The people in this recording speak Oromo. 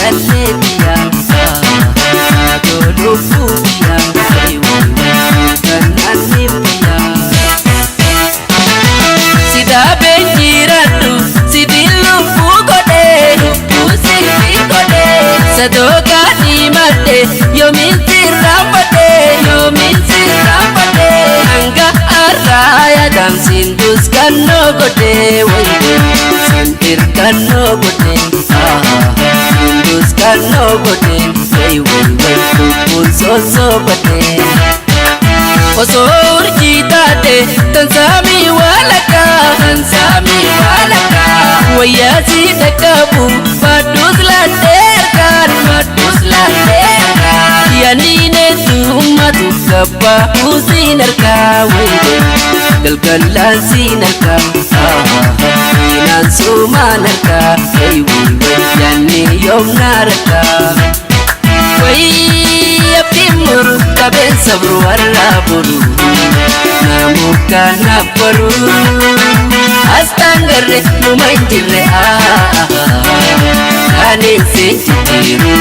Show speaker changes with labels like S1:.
S1: Jaalallee biyyaa, saatoo lubbuu biyyaa, kan anniif biyyaa. Sidaabeen jiraadhu sibiin lubbuu godhee, lubbuu sibiin godhee, sadookaa dhiimadhe yoomiin sirraanfadhe, yoomiin sirraanfadhe, hanga har'aa yaadaan siin duskannoo godhee, wayii siin irkannoo godhee, siin duskannoo godhee, wayi wayi wayi lubbuun sossobadhee. Osoo urjii taate tansaamii walakkaa, tansaamii walakkaa, wayyaa si dhaqqabu baadhuus laddee harkaan, baadhuus laddee harkaan, yaaniineetu ummatu gabbaa buusiin harkaa, wayii galgalaan siin harkaa, siinaan suumaan harkaa, wayi wayi wayi yaanni yoomnaa harkaa. Wayii abdiin muru qabeen sabru warra boru namuka nabbaru asxaan garre numa hin jirre, kanin siin jijjiiru.